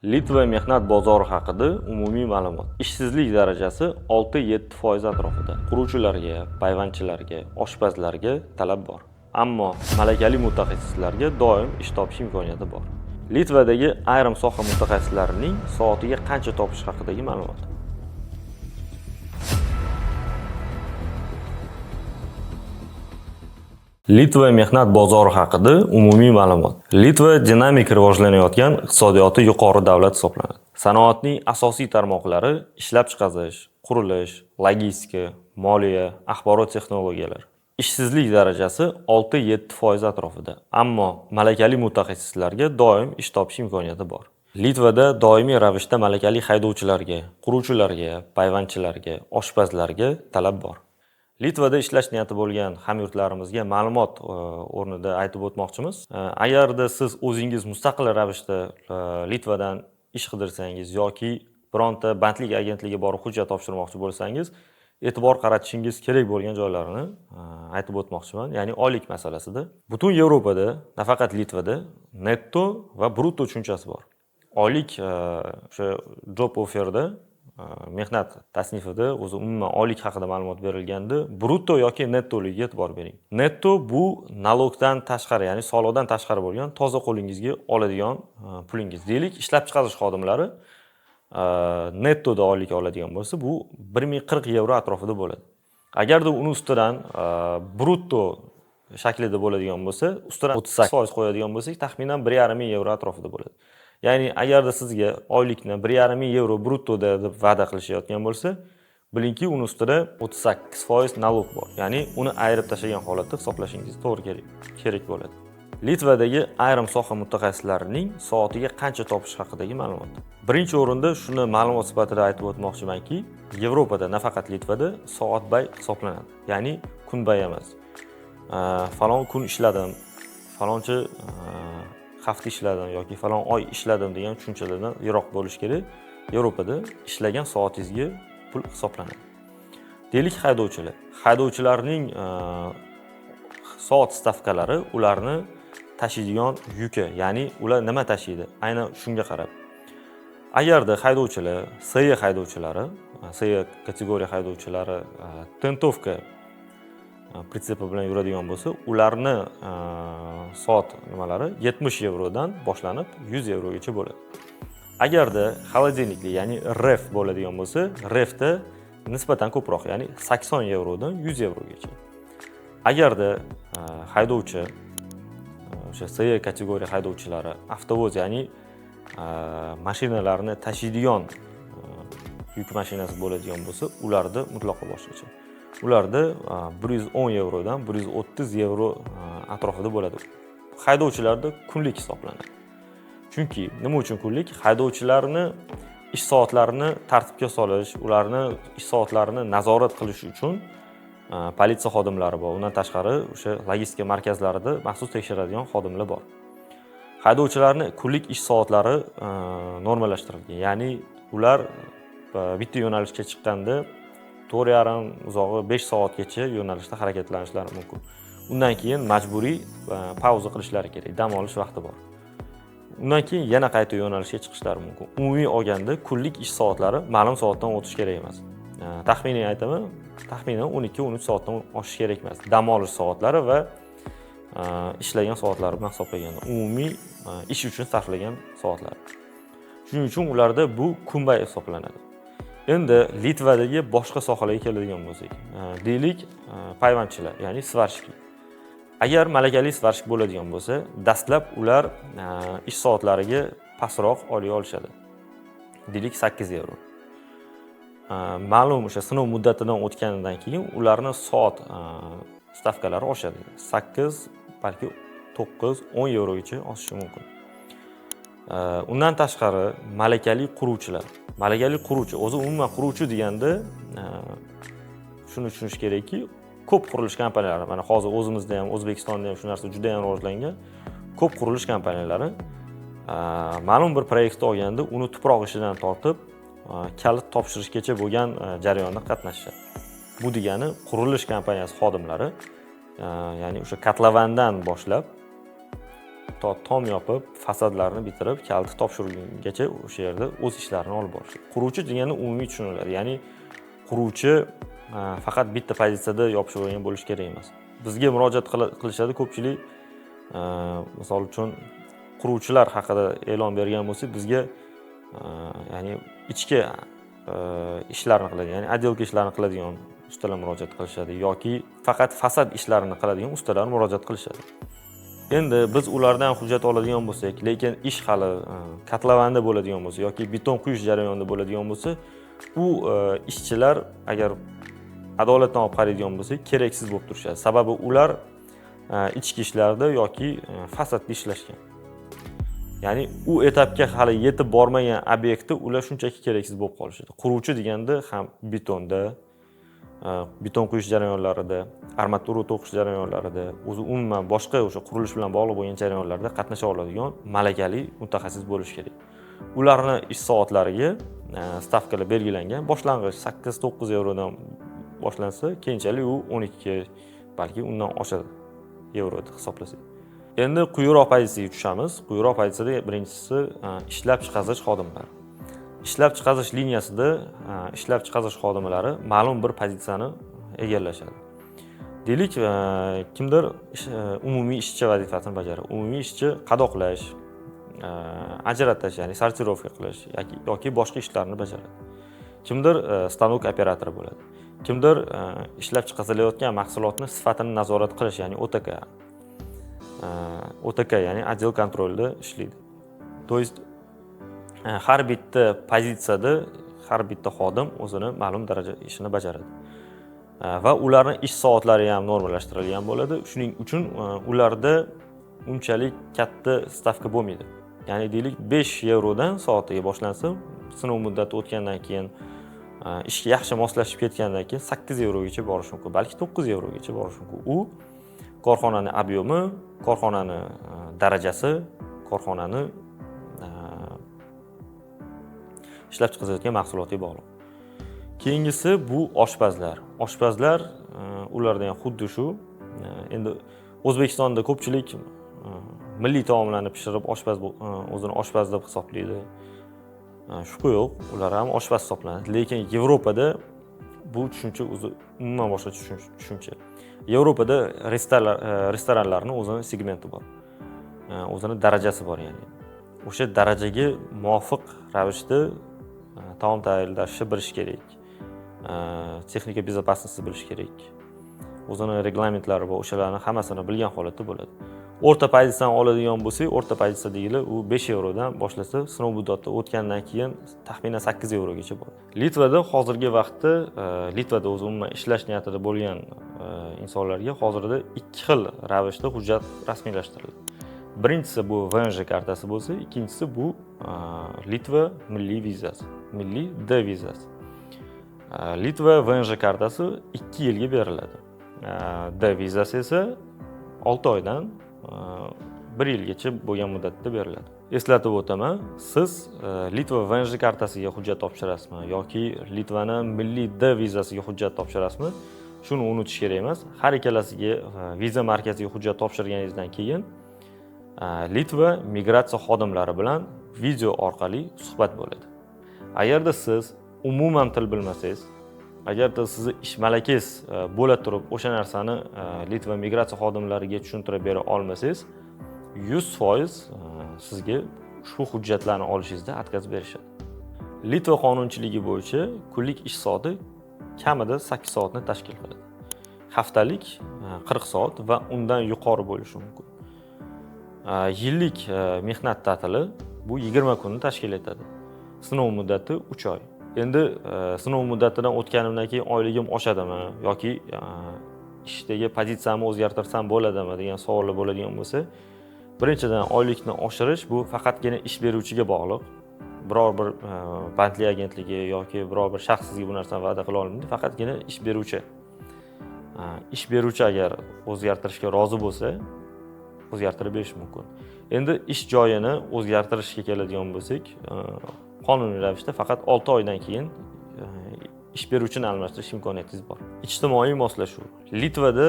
Litva mehnat bozori haqida umumiy ma'lumot. Ishsizlik darajasi 6-7% atrofida. Quruvchilarga, payvandchilarga, oshpazlarga talab bor. Ammo malakali mutaxassislarga doim ish topish imkoniyati bor. Litvadagi ayrim soha mutaxassislarining soatiga qancha topish haqidagi ma'lumot. Litva mehnat bozori haqida umumiy ma'lumot. Litva dinamik rivojlanayotgan iqtisodiyoti yuqori davlat hisoblanadi. Sanoatning asosiy tarmoqlari ishlab chiqarish, qurilish, logistika, moliya, axborot texnologiyalari. Ishsizlik darajasi 6-7% atrofida, ammo malakali mutaxassislarga doim ish topish imkoniyati bor. Litvada doimiy ravishda malakali haydovchilarga, quruvchilarga, payvandchilarga, oshpazlarga talab bor. Litvada ishlash niyati bo'lgan hamyurtlarimizga ma'lumot o'rnida aytib o'tmoqchimiz. Agarda siz o'zingiz mustaqil ravishda Litvadan ish qidirsangiz yoki bironta bandlik agentligiga borib hujjat topshirmoqchi bo'lsangiz, e'tibor qaratishingiz kerak bo'lgan joylarini aytib o'tmoqchiman. Ya'ni oylik masalasida. Butun Yevropada, nafaqat Litvada netto va brutto tushunchasi bor. Oylik o'sha job offerda, mehnat tasnifida o'zi umuman oylik haqida ma'lumot berilganda brutto yoki nettoligiga e'tibor bering. Netto bu nalogdan tashqari, ya'ni soliqdan tashqari bo'lgan toza qo'lingizga oladigan pulingiz. Deylik, ishlab chiqarish xodimlari nettoda oylik oladigan bo'lsa, bu 1040 yevro atrofida bo'ladi. Agarda uni ustidan brutto shaklida bo'ladigan bo'lsa, ustidan 38% qo'yadigan bo'lsak, taxminan 1,5 ming yevro atrofida bo'ladi. Ya'ni agarda sizga oylikni 1,5 ming yevro bruttoda deb va'da qilishayotgan bo'lsa, bilingki, uni ustida 38% nalog bor. Ya'ni uni ayirib tashlagan holatda hisoblashingiz to'g'ri kerak bo'ladi. Litvadagi ayrim soha mutaxassislarining soatiga qancha topish haqidagi ma'lumot. Birinchi o'rinda shuni ma'lumot sifatida aytib o'tmoqchimanki, Yevropada, nafaqat Litvada soatbay hisoblanadi. Ya'ni kunbay emas. Falon kun ishladim, faloncha hafta ishladim yoki falon oy ishladim degan tushunchalardan yiroq bo'lish kerak. Yevropada ishlagan soatingizga pul hisoblanadi. Deylik, haydovchilar. Haydovchilarning soat stavkalari ularni tashiydigan yuki, ya'ni ular nima tashiydi, aynan shunga qarab. Agarda haydovchilar, CE haydovchilari, CE kategoriya haydovchilari tentovka pritsepi bilan yuradigan bo'lsa, ularni soat nimalari 70 yevrodan boshlanib 100 yevrogacha bo'ladi. Agarda холодильникli, ya'ni ref bo'ladigan bo'lsa, refda nisbatan ko'proq, ya'ni 80 yevrodan 100 yevrogacha. Agarda haydovchi o'sha CE kategoriya haydovchilari avtovoz, ya'ni mashinalarni tashiydigan yuk mashinasi bo'ladigan bo'lsa, ularda mutlaqo boshqacha. Ularda 110 yevrodan 130 yevro atrofida bo'ladi. Haydovchilarda kunlik hisoblanadi. Chunki nima uchun kunlik? Haydovchilarni ish soatlarini tartibga solish, ularni ish soatlarini nazorat qilish uchun politsiya xodimlari bor. Undan tashqari o'sha logistika markazlarida maxsus tekshiradigan xodimlar bor. Haydovchilarni kunlik ish soatlari normalashtirilgan. Ya'ni ular bitta yo'nalishga chiqqanda 4,5, uzog'i 5 soatgacha yo'nalishda harakatlanishlari mumkin. Undan keyin majburiy pauza qilishlari kerak, dam olish vaqti bor. Undan keyin yana qayta yo'nalishga chiqishlari mumkin. Umumiy olganda kunlik ish soatlari ma'lum soatdan o'tishi kerak emas. Taxminiy aytaman, taxminan 12-13 soatdan oshishi kerak emas. Dam olish soatlari va ishlagan soatlari bilan hisoblaganda umumiy ish uchun sarflagan soatlar. Shuning uchun ularda bu kunbay hisoblanadi. Endi Litvadagi boshqa sohalarga keladigan bo'lsak, deylik, payvandchilar, ya'ni svarshiklar. Agar malakali svarshik bo'ladigan bo'lsa, dastlab ular ish soatlariga pastroq oylik olishadi. Deylik, 8 yevro. Ma'lum o'sha sinov muddatidan o'tganidan keyin ularni soat stavkalari oshadi. 8, balki 9, 10 yevrogacha oshishi mumkin. Undan tashqari malakali quruvchilar. Malakali quruvchi, o'zi umuman quruvchi deganda shuni tushunish kerakki, ko'p qurilish kompaniyalari, mana hozir o'zimizda ham, O'zbekistonda ham shu narsa juda ham rivojlangan. Ko'p qurilish kompaniyalari ma'lum bir proyektni olganda uni tuproq ishidan tortib kalit topshirishgacha bo'lgan jarayonda qatnashishadi. Bu degani qurilish kompaniyasi xodimlari, ya'ni o'sha kotlovandan boshlab To tom yopib, fasadlarni bitirib, kaliti topshirgungacha o'sha yerda o'z ishlarini olib borishadi. Quruvchi degani umumiy tushuniladi, ya'ni quruvchi faqat bitta pozitsiyada yopishib olgan bo'lishi kerak emas. Bizga murojaat qilishadi ko'pchilik, misol uchun quruvchilar haqida e'lon bergan bo'lsak, bizga ya'ni ichki ishlarni qiladigan, ya'ni отделка ishlarini qiladigan ustalar murojaat qilishadi yoki faqat fasad ishlarini qiladigan ustalar murojaat qilishadi. Endi biz ulardan hujjat oladigan bo'lsak, lekin ish hali kotlovanda bo'ladigan bo'lsa yoki beton quyish jarayonida bo'ladigan bo'lsa, u ishchilar agar adolatdan olib qaraydigan bo'lsak, keraksiz bo'lib turishadi. Sababi ular ichki ishlarda yoki fasadda ishlashgan. Ya'ni u etapga hali yetib bormagan obyektda ular shunchaki keraksiz bo'lib qolishadi. Quruvchi deganda ham betonda, beton quyish jarayonlarida, armatura to'qish jarayonlarida, o'zi umuman boshqa o'sha qurilish bilan bog'liq bo'lgan jarayonlarda qatnasha oladigan malakali mutaxassis bo'lishi kerak. Ularni ish soatlariga stavkalar belgilangan. Boshlang'ich 8-9 yevrodan boshlansa, keyinchalik u 12, balki undan oshadi yevro deb hisoblasak. Endi quyiroq pozitsiyaga tushamiz. Quyiroq pozitsiyada birinchisi ishlab chiqarish xodimlari. Ishlab chiqarish liniyasida ishlab chiqarish xodimlari ma'lum bir pozitsiyani egallashadi. Deylik, kimdir umumiy ishchi vazifasini bajaradi. Umumiy ishchi qadoqlash, ajratish, ya'ni сортировка qilish yoki boshqa ishlarni bajaradi. Kimdir stanok operatori bo'ladi. Kimdir ishlab chiqarilayotgan mahsulotni sifatini nazorat qilish, ya'ni ОТК. ОТК, ya'ni отдел контроль da ishlaydi. То есть har bitta pozitsiyada har bitta xodim o'zini ma'lum daraja ishini bajaradi. Va ularning ish soatlari ham normalashtirilgan bo'ladi. Shuning uchun ularda unchalik katta stavka bo'lmaydi. Ya'ni deylik, 5 yevrodan soatiga boshlansa, sinov muddati o'tgandan keyin, ishga yaxshi moslashib ketgandan keyin 8 yevrogacha borishi mumkin, balki 9 yevrogacha borishi mumkin. U korxonani объем i, korxonani darajasi, korxonani ishlab chiqarayotgan mahsulotiga bog'liq. Keyingisi bu oshpazlar. Oshpazlar, ularda ham xuddi shu. Endi O'zbekistonda ko'pchilik milliy taomlarni pishirib oshpaz, o'zini oshpaz deb hisoblaydi. Shubha yo'q, ular ham oshpaz hisoblanadi. Lekin Yevropada bu tushuncha o'zi umuman boshqa tushuncha. Yevropada restoranlarni o'zini segmenti bor. O'zini darajasi bor, ya'ni. O'sha darajaga muvofiq ravishda taom tayyorlashni bilish kerak. Техника безопасности bilish kerak. O'zini reglamentlari bor, o'shalarni hammasini bilgan holatda bo'ladi. O'rta pozitsiyani oladigan bo'lsak, o'rta pozitsiya degilar u 5 yevrodan boshlasa, sinov muddati o'tgandan keyin taxminan 8 yevrogacha boradi. Litvada hozirgi vaqtda, Litvada o'zi umuman ishlash niyatida bo'lgan insonlarga hozirda ikki xil ravishda hujjat rasmiylashtiriladi. Birinchisi bu ВНЖ kartasi bo'lsa, ikkinchisi bu Litva milliy vizasi, milliy D vizasi. Litva ВНЖ kartasi 2 yilga beriladi. D vizasi esa 6 oydan 1 yilgacha bo'lgan muddatda beriladi. Eslatib o'taman, siz Litva ВНЖ kartasiga hujjat topshirasizmi yoki Litvani milliy D vizasiga hujjat topshirasizmi? Shuni unutish kerak emas. Har ikkalasiga viza markaziga hujjat topshirganingizdan keyin Litva migratsiya xodimlari bilan video orqali suhbat bo'ladi. Agarda siz umuman til bilmasangiz, agarda sizni ish malakangiz bo'la turib o'sha narsani Litva migratsiya xodimlariga tushuntirib bera olmasangiz, 100% sizga ushbu hujjatlarni olishingizda отказ berishadi. Litva qonunchiligi bo'yicha kunlik ish soati kamida 8 soatni tashkil qiladi. Haftalik 40 soat va undan yuqori bo'lishi mumkin. Yillik mehnat ta'tili bu 20 kunni tashkil etadi. Sinov muddati 3 oy. Endi sinov muddatidan o'tganimdan keyin oyligim oshadimi yoki ishdagi pozitsiyamni o'zgartirsam bo'ladimi degan savollar bo'ladigan bo'lsa, birinchidan, oylikni oshirish bu faqatgina ish beruvchiga bog'liq. Biror bir bandlik agentligi yoki biror bir shaxs sizga bu narsani va'da qila olmaydi, faqatgina ish beruvchi. Ish beruvchi agar o'zgartirishga rozi bo'lsa, o'zgartirib berish mumkin. Endi ish joyini o'zgartirishga keladigan bo'lsak, qonuniy ravishda faqat 6 oydan keyin ish beruvchini almashtirish imkoniyatingiz bor. Ijtimoiy moslashuv. Litvada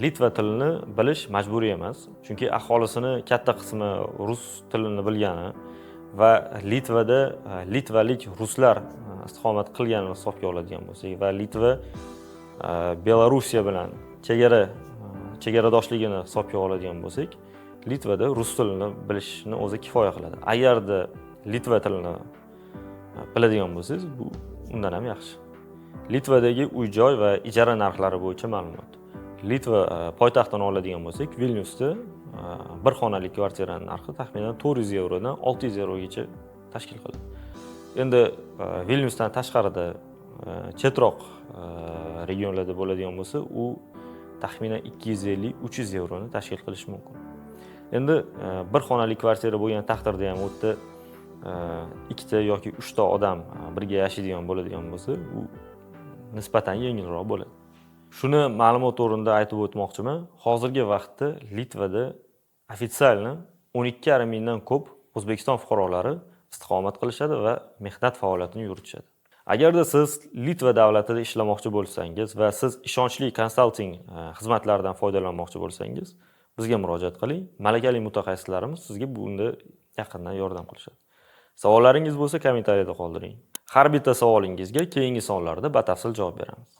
litva tilini bilish majburiy emas, chunki aholisini katta qismi rus tilini bilgani va Litvada litvalik ruslar istiqomat qilganini hisobga oladigan bo'lsak va Litva Belorussiya bilan chegaradoshligini hisobga oladigan bo'lsak, Litvada rus tilini bilishni o'zi kifoya qiladi. Agarda litva tilini biladigan bo'lsangiz, bu undan ham yaxshi. Litvadagi uy joy va ijara narxlari bo'yicha ma'lumot. Litva poytaxtini oladigan bo'lsak, Vilnyusda bir xonali kvartirani narxi taxminan 400 yevrodan 600 yevrogacha tashkil qiladi. Endi Vilnyusdan tashqarida, chetroq regionlarda bo'ladigan bo'lsa, u taxminan 250-300 yevroni tashkil qilishi mumkin. Endi bir xonali kvartira bo'lgan taqdirda ham u yerda ikkita yoki uchta odam birga yashaydigan bo'ladigan bo'lsa, u nisbatan yengilroq bo'ladi. Shuni ma'lumot o'rnida aytib o'tmoqchiman, hozirgi vaqtda Litvada официально 12,5 mingdan ko'p O'zbekiston fuqarolari istiqomat qilishadi va mehnat faoliyatini yuritishadi. Agarda siz Litva davlatida ishlamoqchi bo'lsangiz va siz ishonchli konsalting xizmatlaridan foydalanmoqchi bo'lsangiz, bizga murojaat qiling. Malakali mutaxassislarimiz sizga bunda yaqindan yordam qilishadi. Savollaringiz bo'lsa, kommentariyada qoldiring. Har bitta savolingizga keyingi sonlarda batafsil javob beramiz.